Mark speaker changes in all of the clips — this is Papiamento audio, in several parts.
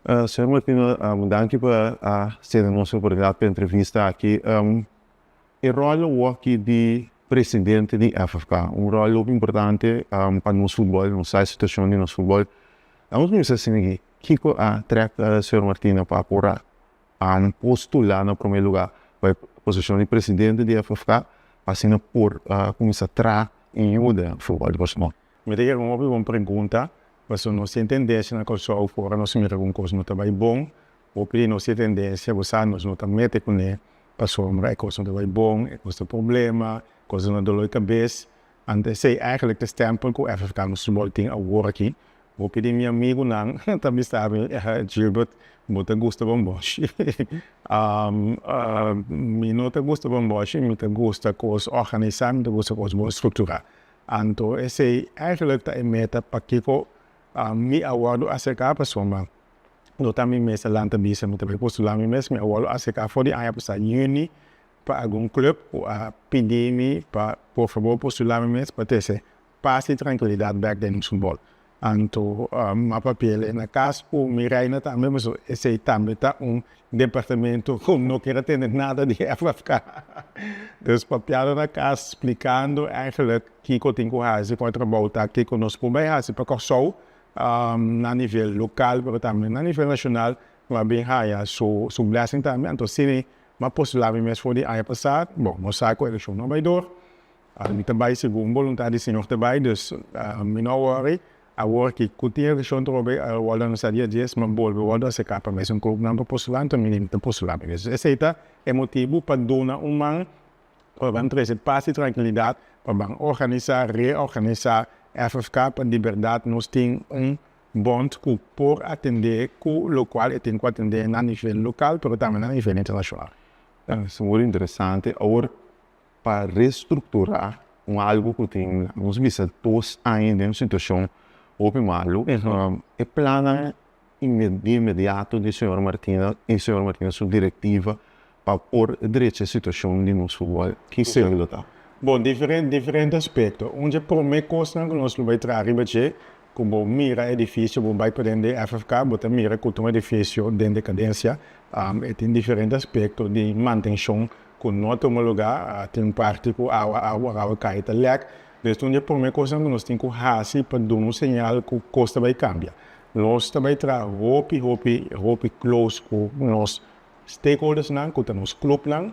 Speaker 1: Señor Martina, danki pa a sede nos oportunidat pa entrevista aki. E ròl awor di presidente di FFK, un ròl hopi importante pa nos futbòl, nos sa e situashon di nos futbòl. Ban kuminsá asina aki, kiko a trèk señor Martina pa por a postulá na promé lugá pa e posishon di presidente di FFK, pa asina por kuminsá traha i yuda futbòl di Kòrsou?
Speaker 2: Mi ta kere un hopi bon pregunta, pasobra nos tin tendensia na Kòrsou ku ora nos mira ku un kos no ta bai bon, hopi di nos tin tendensia bo sa nos no ta mete kuné pasobra e kos no ta bai bon, e kos ta problema, e kos ta duna dolor di kabes. Anto esei eigenlijk ta e stempel ku FFK nos futbòl tin awor aki. Hopi di mi amigunan ta bisa mi, Gilbert, bo ta gusta bòmbòshi. Mi no ta gusta bòmbòshi, mi ta gusta kos òrganisá, mi ta gusta kos bon strukturá. Anto esei eigenlijk ta e meta pakiko mi a wòrdu aserká pasobra no ta mi mes a lanta bisa mi ta bai postulá mi mes, mi a wòrdu aserká for di aña pasá yüni pa algun club ku a pidi mi pa por fabor postulá mi mes pa trese pas i trankilidat bèk den nos futbòl. Anto mi a papia na kas ku mi reina tambe pasobra esei tambe ta un departamento ku no kier a tende nada di FFK. Dus papiando na kas splikando eigenlijk kiko tin ku hasi kon e trabou ta, kiko nos por bai hasi pa Kòrsou na nivel lokal pero tambe na nivel nashonal mi a bin haya su blessing tambe. Anto asina mi a postulá mi mes for di aña pasá, bon nos sa ku elekshon no a bai dor. Mi ta bai segun boluntat di Señor ta bai, dus mi no worry. Awor ki ku tin elekshon trobe a wòrdu anunsiá dia dies, mi a bolbe wòrdu aserká pa mesun klupnan pa postulá, anto mi ta postulá mi mes. Esei ta e motibu pa duna un man pa ban trese pas i trankilidat, pa ban organisá, reorganisá FFK pa di bèrdat nos tin un bònt ku por atendé ku lokual e tin ku atendé na nivel lokal pero tambe na nivel internashonal.
Speaker 1: Esei ta interesante. Awor pa restrukturá un algu ku tin, nos bisa, 2 aña den un situashon hopi malu. E plannan di inmediato di señor Martina i señor Martina su direktiva pa por drecha e situashon di nos futbòl, ki lo ta?
Speaker 2: Bon, diferente aspekto. Un di e promé kosnan ku nos lo bai traha riba dje, ku bo mira edifisio, bo bai paden di FFK, bo ta mira ku ta un edifisio den dekadensia. E tin diferente aspekto di mantenshon ku no ta tuma lugá, tin parti ku awa kai ta lèk. Dus un di e promé kosnan ku nos tin ku hasi pa duna un señal ku kos ta bai kambia. Nos ta bai traha hopi, hopi, hopi close ku nos stakeholdersnan, ku ta nos klupnan,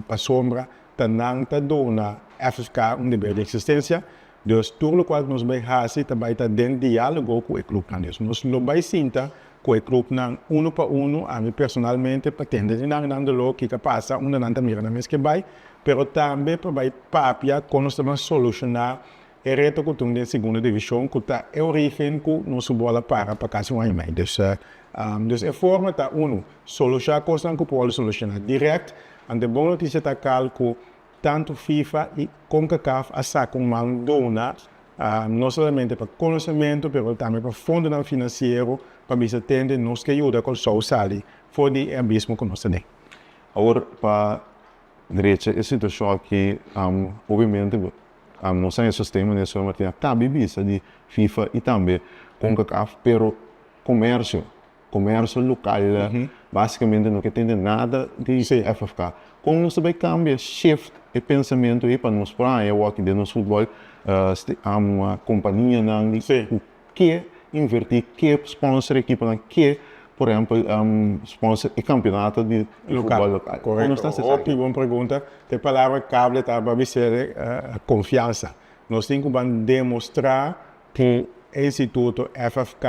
Speaker 2: pasobra ta nan ta duna FFK un deber di eksistensia. Dus tur lokual ku nos bai hasi ta bai ta den diálogo ku e klupnan. Dus nos lo bai sinta ku e klupnan unu pa unu, ami personalmente pa tende di nan nan doló kiko a pasa, unda nan ta mira nan mes ke bai, pero tambe pa bai papia kon nos ta ban solushoná e reto ku tin den segunda divishon ku ta e orígen ku nos futbòl a para pa kasi un aña i mei. Dus dus e forma ta unu, solushoná kosnan ku por wòrdu solushoná dirèkt. Anto e bon notisia ta kal ku tantu FIFA i Concacaf a saka un man duna no solamente pa konosementu pero tambe pa fondonan finansiero pa bisa tende nos ke yuda Kòrsou sali for di e abismo ku nos ta den.
Speaker 1: Awor pa drecha e situashon aki obviamente nos a haña sosten manera señor Martina kabi bisa di FIFA i tambe Concacaf pero komersio komersio lokal basikamente no ke tende nada di FFK. Kon nos ta bai kambia shift e pensamentu ei pa nos por haña awor den nos futbòl kompanianan ku ke invertí, ke sponsor ekiponan, ke por ehèmpel sponsor e kampionato di futbòl lokal.
Speaker 2: Korekto, hopi bon pregunta. E palabra kable ta pa bisa konfiansa. Nos tin ku ban demostrá ku e instituto FFK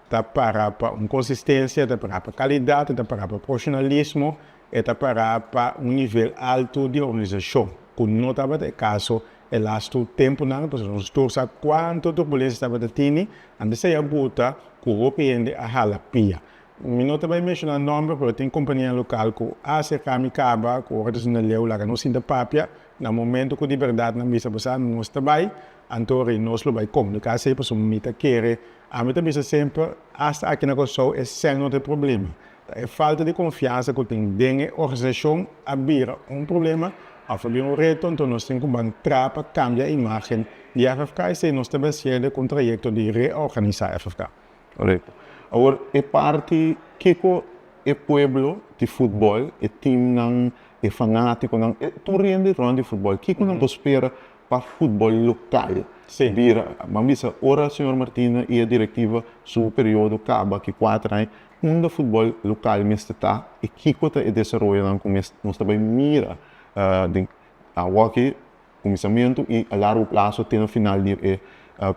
Speaker 2: ta para pa un konsistensia, ta para pa kalidat, ta para pa profeshonalismo, e ta para pa un nivel altu di organisashon, ku no tabata e kaso e lastu tempunan, pasobra nos tur sa kuantu turbulensia tabata tini, antes ei a buta ku hopi hende a hala pia. Mi no ta bai menshoná nòmber, pero tin kompania lokal ku a aserká mi kaba, ku ora ta sinta leu laga nos sinta papia, na momento ku di bèrdat nan bisa bo sa nos ta bai, anto rei nos lo bai komuniká esei, pasobra mi ta kere, ami ta bisa semper, asta aki na Kòrsou e sèn no ta e problema. Ta e falta di konfiansa ku tin den e organisashon a bira un problema òf a bira un reto, anto nos tin ku ban traha pa kambia e imágen di FFK, esei nos ta bai hasiendo ku un trayekto di reorganisá FFK.
Speaker 1: Korekto. Awor e parti kiko e pueblo di futbol, e teamnan, e fanaticonan, e tur hende rond di futbol, kiko nan por spera pa futbol local bira? Ban bisa ora señor Martina y e directiva su periodo caba ki 4 aña, unda futbol local mester ta y kiko ta e desaroyonan cu nos ta bay mira den awoki cuminsamentu y a largo plazo te na final di e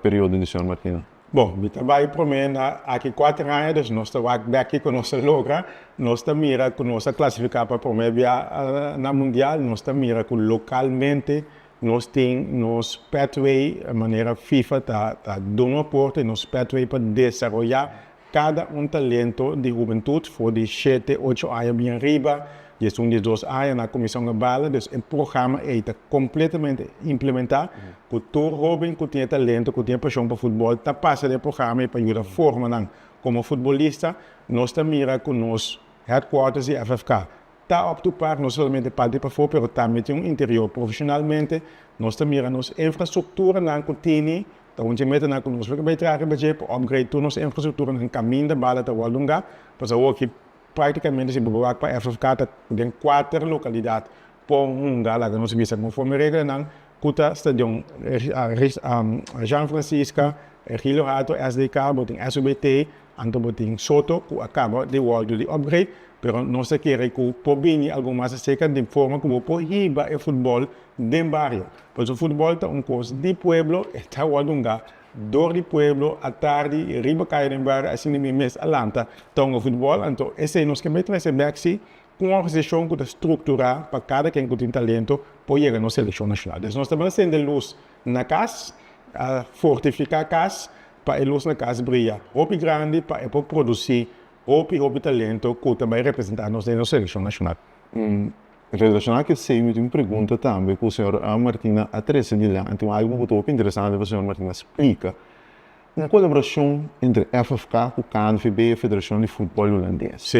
Speaker 1: periodo di señor Martina?
Speaker 2: Bon, mi ta bai prome na aki 4 aña, dus nos ta wak bek kiko nos a logra. Nos ta mira ku nos a klasifiká pa prome bia na mundial, nos ta mira ku lokalmente nos tin nos pathway manera FIFA ta duna aporte, nos pathway pa desaroyá kada un talento di hubentut for di 7, 8 aña bien ariba, 11, 12 aña na kuminsá hunga bala. Dus e programa ei ta kompletamente implementá ku tur hóben ku tin e talento, ku tin e pashon pa futbòl ta pasa den e programa ei pa yuda forma nan komo futbolista. Nos ta mira ku nos headquarters di FFK ta up to par, no solamente parti pafó pero tambe tin un interior profeshonalmente. Nos ta mira nos infrastrukturanan ku tini ta un dje metanan ku nos lo ke bai traha riba dje pa upgrade tur nos infrastrukturanan kaminda bala ta wòrdu hungá. Pasobra awor ki práktikamente si bo wak pa FFK ta den kuater lokalidat por hunga, laga nos bisa konforme reglanan ku ta stadion Jean Francisca, Ergilio Hato, SDK, bo tin SUBT, anto bo tin Soto ku a kaba di wòrdu di upgrade, pero nos ta kere ku por bini algun mas aserka di forma ku bo por hiba e futbòl den bario. Pasobra futbòl ta un kos di pueblo, e ta wòrdu hunga dor di pueblo, atardi riba kaya den bario, asina mi mes a lanta ta hunga futbòl, anto esei nos ke trese bèk si ku un organisashon ku ta strukturá pa kada ken ku tin talento por yega nos selekshon nashonal. Dus nos ta ban sende lus na kas, a fortifiká kas pa e lus na kas bria hopi grandi pa e por produsí hopi hopi talento ku ta bai representá nos den nos selekshon nashonal.
Speaker 1: Relashoná ku esei mi tin un pregunta tambe ku señor Martina a trese dilanti, un algu ku ta hopi interesante pa señor Martina splika. Un kolaborashon entre FFK ku KNVB, e federashon di futbòl hulandes.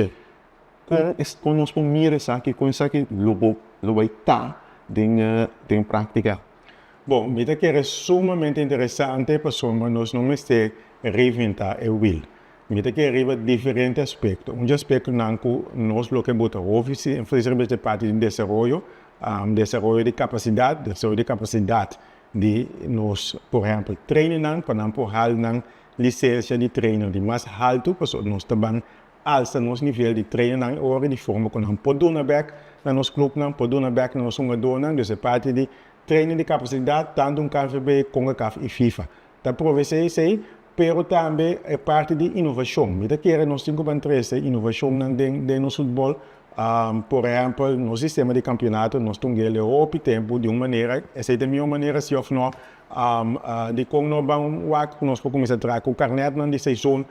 Speaker 1: Kon kon nos por mira esaki? Kon esaki lo bo lo bai ta den den práktika?
Speaker 2: Bon, mi ta kere sumamente interesante pasobra nos no mester reinventá e wiel. Mi ta kere riba diferente aspekto. Un dje aspektonan ku nos lo ke bota hopi énfasis riba ta e parti di desaroyo, desaroyo di kapasidat, desaroyo di kapasidat di nos, por ehèmpel, trainernan pa nan por hal nan lisensia di trainer di mas haltu pasobra nos ta ban alsa nos nivel di trainernan e ora di forma ku nan por duna bèk na nos klupnan, por duna bèk na nos hungadónan. Dus e parti di training di kapasidat tantu un KNVB, Concacaf i FIFA ta provesé esei, pero tambe e parti di inovashon. Mi ta kere nos tin ku ban trese inovashonnan den nos futbòl. Por ehèmpel, nos sistema di kampionato nos ta ung'el e hopi tempu di un manera, esei ta e mihó manera si òf nò? Dikon no ban wak ku nos por kuminsá traha ku karnètnan di seizoen?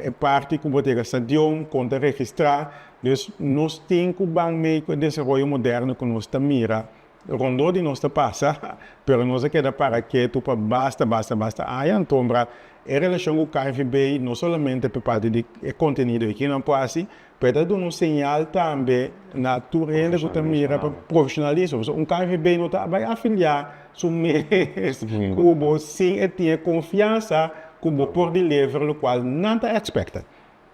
Speaker 2: E parti ku bo ta yega stadion, kon ta registrá. Dus nos tin ku ban mei ku e desaroyo moderno ku nos ta mira rondó di nos ta pasa, pero nos a keda para ketu pa basta, basta, basta aña. Antombra e relashon ku KNVB no solamente pa parti di e kontenido aki nan por hasi, pero e ta duna un señal tambe na tur hende ku ta mira pa profeshonalismo. Pasobra un KNVB no ta bai afiliá su mes ku bo sin e tin e konfiansa ku bo por deliver lokual nan ta expecta.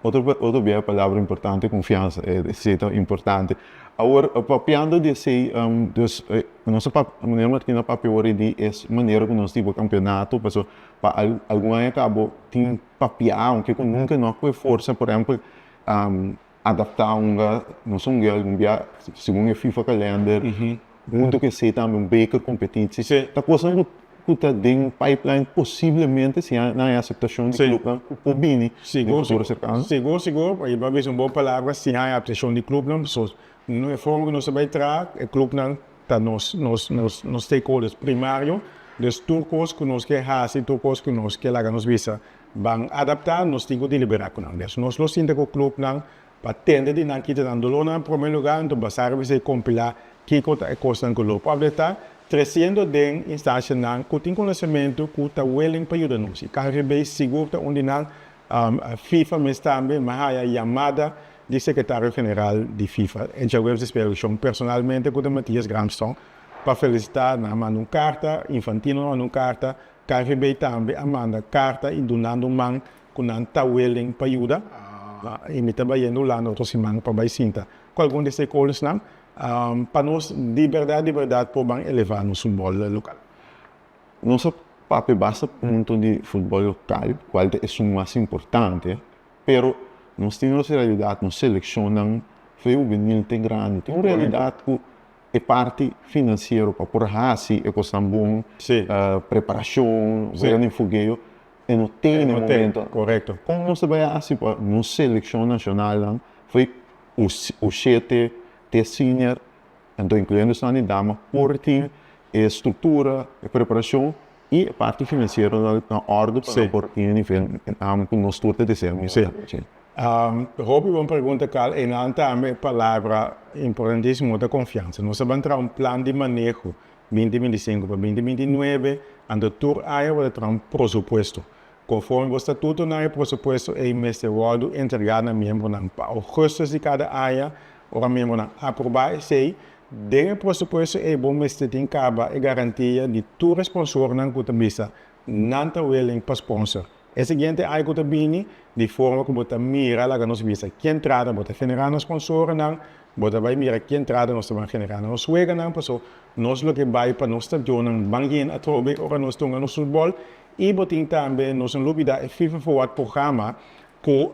Speaker 1: Otro bia e palabra importante konfiansa, esei ta importante. Awor, papiando di esei, dus nos a papia, meneer Martina a papia awor di e manera ku nos tin pa kampionato, pasobra pa algun aña kabo tin papia, aunke ku nunka no a kohe forsa, por ehempel, adaptá hunga, nos a hunga algun bia segun e FIFA kalender, huntu ku esei tambe un beker kompetitsie, ta kosnan ku ku ta den pipeline posiblemente si nan haña aseptashon di klupnan ku por bini den futuro serkano?
Speaker 2: Sigur, sigur, i bo a bisa un bon palabra, si haña aseptashon di klupnan, pasobra e forma ku nos ta bai traha, e klupnan ta nos nos nos nos stakeholders primario, dus tur kos ku nos ke hasi, tur kos ku nos ke laga nos bisa ban adaptá, nos tin ku deliberá ku nan. Dus nos lo sinta ku klupnan pa tende di nan kita nan dolónan en promé lugá, anto basá riba esei kompilá kiko ta e kosnan ku lo por apdetá, tresiendo den instansianan ku tin konosementu ku ta willing pa yuda nos. I KNVB sigur ta un di nan. FIFA mes tambe, mi a haya yamada di sekretario general di FIFA, e djaweves di spera personalmente ku ta Matthias Gramston, pa felisitá. Nan a manda un karta, Infantino a manda un karta, KNVB tambe a manda karta i dunando man. Ku nan ta willing pa yuda i mi ta bayendo Hulanda otro siman pa bai sinta ku algun di e stakeholdersnan pa nos di bèrdat di bèrdat por ban elevá nos futbòl lokal.
Speaker 1: Nos a papia basta punto di futbòl lokal kual ta esun mas importante, pero nos tin nos realidat, nos selekshonnan fe hubenil te grandi tin un realidat ku e parti finansiero pa por hasi e kosnan bon, preparashon, wega den fogeo. E no tin na e momento.
Speaker 2: Korekto.
Speaker 1: Kon nos ta bai hasi pa nos selekshon nashonalnan foi U shete te senior, anto inkluyendo esnan di dama, por tin e struktura, e preparashon i e parti finansiero na òrdu pa nan por tin e nivel ku nos tur ta desea mira.
Speaker 2: Sí. Hopi bon pregunta Carl. Einan tambe e palabra importantísimo ta konfiansa. Nos a ban traha un plan di maneho 2025 pa 2029, anto tur aña bo ta traha un prosupuesto. Konforme bo statutonan e prosupuesto ei mester wòrdu entregá na miembronan pa ougùstùs di kada aña. Ora miembronan aprobá esei, den e prosupuesto ei bo mester tin kaba e garantia di tur e sponsornan ku ta bisa nan ta willing pa sponsor. E siguiente aña ku ta bini, di forma ku bo ta mira, laga nos bisa ki entrada bo ta generá na sponsornan, bo ta bai mira ki entrada nos ta ban generá na nos weganan, paso nos loke bai pa nos stadionnan ban yena atrobe ora nos tunga nos futbòl. I bo tin tambe, nos no lubidá e FIFA Forward programa ku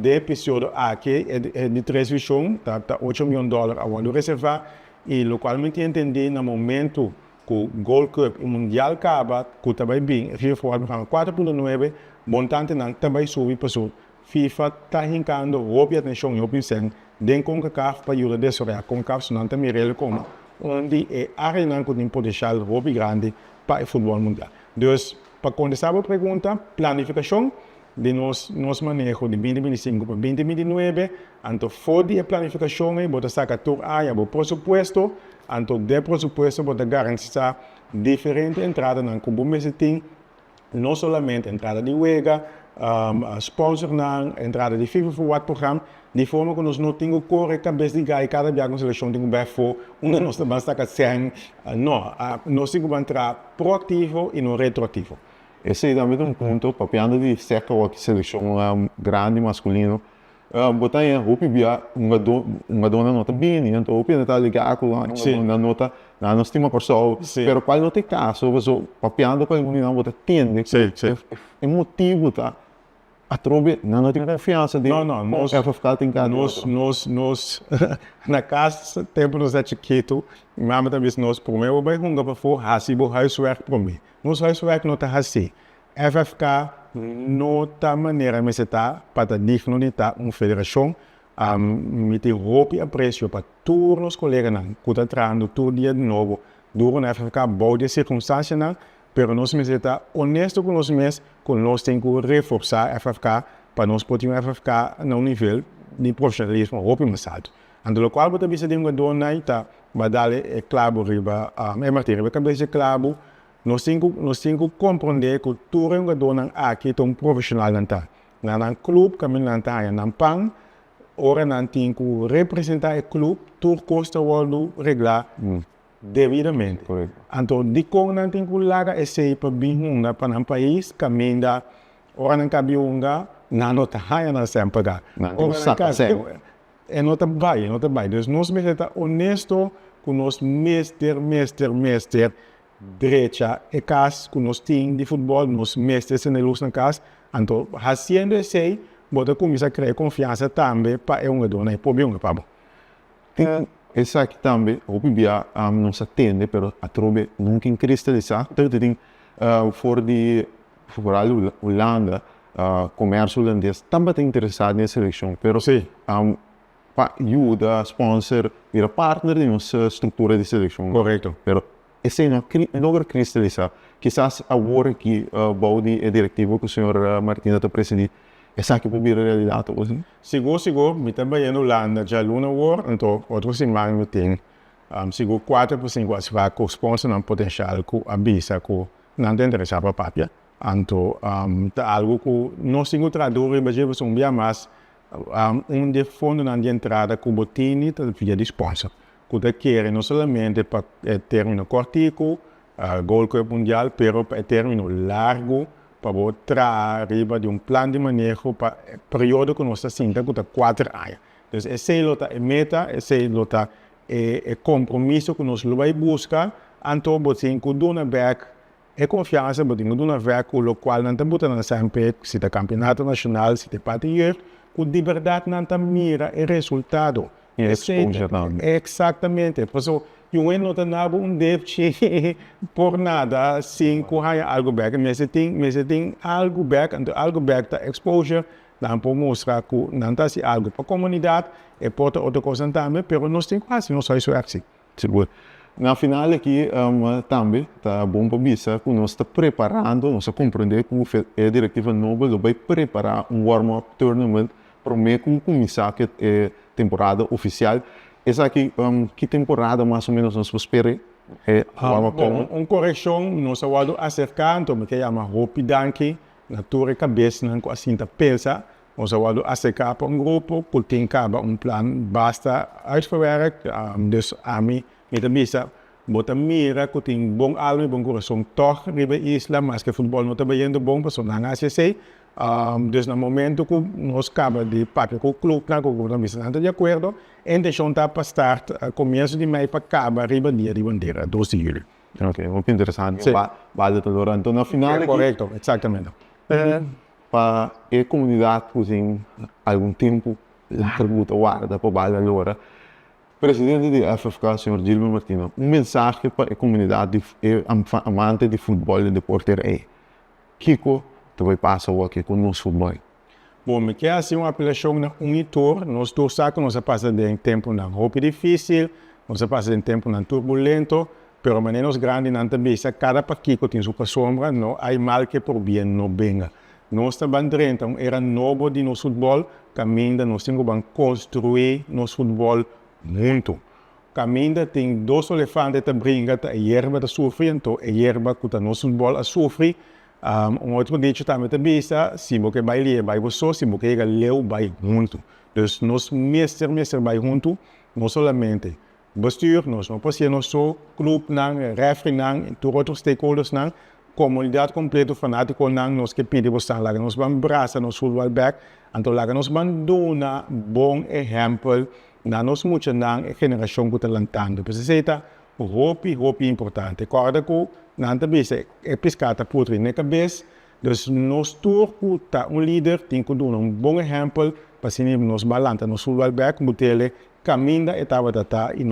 Speaker 2: den e pesiodo aki e di tres vishon ta ocho mion dòler a wòrdu reservá i lokual mi tin entendí na momentu Ku Gold Cup i Mundial kaba ku ta bai bin e FIFA Forward Programa 4.9 bontantenan ta bai subi paso FIFA ta hinkando hopi atenshon i hopi sèn den Concacaf pa yuda desaroyá Concacaf so nan ta mir'el komo un di e areanan ku tin potenshal hopi grandi pa e futbòl mundial. Dus pa kontestá bo pregunta, planifikashon di nos nos maneho di 2025 pa 2029, anto for di e planifikashon ei bo ta saka tur aña bo presupuesto, anto den presupuesto bo ta garantisá diferente entradanan ku bo mester tin, no solamente entrada di wega, sponsornan, entrada di FIFA Forward Program, di forma ku nos no tin ku kore kabes di gai kada bia ku un selekshon tin ku bai afó unda nos ta ban saka sèn, no, nos tin ku ban traha proaktivo i no retroaktivo.
Speaker 1: Esei tambe ta un punto, papiando di seka wak selekshon grandi maskulino, bo ta haña hopi bia hungadó hungadónan no ta bini, anto hopi hende ta alegá ku hungadónan no ta nan no stima Kòrsou, pero kual no ta e kaso, pasobra papiando ku algun di nan bo ta tende ku e motibu ta Atrobe nan no tin konfiansa den kon FFK tin kada
Speaker 2: otro. Nos, nos, na kas tempu nos ta chikitu, mi mama ta bisa nos promé bo bai hunga pafó hasi bo huiswerk promé. Nos huiswerk no ta hasí. FFK no ta manera mester ta pa ta digno di ta un federashon. Mi tin hopi apresio pa tur nos koleganan ku ta trahando tur dia di nobo duro na FFK bou di e sirkunstansianan. Pero nos mester ta honesto ku nos mes ku nos tin ku reforsá FFK pa nos por tin un FFK na un nivel di profesionalismo hopi mas alto. Anto lokual bo ta bisa den hungadónan ta ba dal e klabu riba e martin riba e kabes di e klabu. Nos tin ku nos tin ku komprondé ku tur e hungadónan aki ta un profesional nan ta. Na nan club kaminda nan ta haña nan pan, ora nan tin ku representá e club tur kos ta wòrdu reglá. Debidamente. Anto dikon nan tin ku laga esei pa bin hunga pa nan pais kaminda ora nan kabi hunga nan no ta haña nan sèn pagá.
Speaker 1: Nan tin ku saka sèn.
Speaker 2: E no ta bai, e no ta bai. Dus nos mester ta honesto ku nos mester, mester, mester drecha e kas ku nos tin di futbòl, nos mester sende lus na kas. Anto hasiendo esei bo ta kuminsá krea konfiansa tambe pa e hungadónan e por bin hunga pa bo.
Speaker 1: Tin esaki tambe hopi bia nos a tende pero atrobe nunca in kristalisá. Pero ta tin for di foral Hulanda komersio hulandes tabata interesá den e selekshon pero pa yuda sponsor bira partner di nos struktura di selekshon. Pero esei no a logra kristalisá. Kisas awor aki bou di e direktiva ku señor Martina ta presidí esaki por bira realidat awo si?
Speaker 2: Sigur sigur, mi ta bayendo Hulanda djaluna awor, anto otro siman mi tin sigur kuater pa sinku afsprak ku sponsornan potenshal ku a bisa ku nan ta interesá pa papia. Anto ta algu ku nos tin ku traha duru riba dje pasobra un bia mas un di e fondonan di entrada ku bo tini ta via di sponsor ku ta kere no solamente pa e termino kòrtiku, Gold Cup Mundial, pero pa e termino largu. Pa bo traha riba di un plan di maneho pa periodo ku nos ta sinta, ku ta 4 aña. Dus esei lo ta e meta, esei lo ta e kompromiso ku nos lo bai buska. Anto bo tin ku duna bèk e konfiansa, bo tin ku duna bèk ku lokual nan ta buta nan semper, si ta kampeonato nashonal, si ta parti jeugd, ku di berdat nan ta mira e resultado.
Speaker 1: E exposure tambe.
Speaker 2: Eksaktamente. Paso yu no ta nabo un depchi por nada sin ku haña algu bèk. Mester tin algu bèk, anto algu bèk ta exposure, nan por mustra ku nan ta hasi algu pa komunidat, e por ta otro kos tambe, pero nos tin ku hasi nos huiswerk si.
Speaker 1: Sigur. Na final aki tambe ta bon pa bisa ku nos ta preparando, nos a komprondé ku e direktiva nobo lo bai prepará un warm-up tournament promé ku kuminsá e temporada ofisial. Esaki, ki temporada mas o ménos nos por spera e warm-up
Speaker 2: Bom,
Speaker 1: tournament?
Speaker 2: Un korekshon: nos a wòrdu aserká, anto mi ke yama hopi danki na tur kabesnan ku asina ta pensa. Nos a wòrdu aserká pa un grupo ku tin kaba un plan basta uitgewerkt, dus ami mi ta bisa, bo ta mira ku tin bon alma i bon kurason tòg riba isla, maske futbòl no ta bayendo bon, pasobra nan a hasi esei. Dus na momento ku nos kaba di papia ku klupnan, ku gruponan, bisa nan ta di akuerdo, e intenshon ta pa start komienso di mei pa kaba riba Dia di Bandera, 2 di yüli.
Speaker 1: Ok, hopi interesante.
Speaker 2: Si.
Speaker 1: Bale ta lora. Anto na final aki,
Speaker 2: Korekto, eksaktamente.
Speaker 1: Pa e komunidat ku tin algun tempu largu ta warda pa bala lora, presidente di FFK, señor Gilbert Martina, un mensahe pa e komunidat di e amante di futbòl i deporte rei. Kiko ta bai pasa awor ku nos futbòl?
Speaker 2: Bon, mi ke hasi un apelashon na un i tur. Nos tur sa ku nos a pasa den tempunan hopi difísil, nos a pasa den tempunan turbulento, pero manera nos grandinan ta bisa, kada pakiko tin su pasombra, no hay mal que por bien no venga. Nos ta ban drenta un era nobo di nos futbòl, kaminda nos tin ku ban konstruí nos futbòl huntu. Kaminda tin dos olefante ta bringa, ta e yerba ta sufri, anto e yerba ku ta nos futbòl a sufri. Un otro dicho tambe ta bisa, si bo ke bai lihé, bai bo so, si bo ke yega leu, bai huntu. Dus nos mester bai huntu, no solamente bestuur, nos no por nos so, klupnan, refereenan, tur otro stakeholdersnan, komunidat kompleto, fanátikonan. Nos ke pidi boso, laga nos ban brasa nos futbòl bèk, anto laga nos ban duna bon ehèmpel na nos muchanan, e generashon ku ta lantando. Pues esei ta hopi, hopi importante. Kòrda ku nan ta bisa, e piská ta putri na kabes, dus nos tur ku ta un lider tin ku duna un bon ehèmpel pa asina nos ban lanta nos futbòl bèk, but'é kaminda e tabata ta i nos.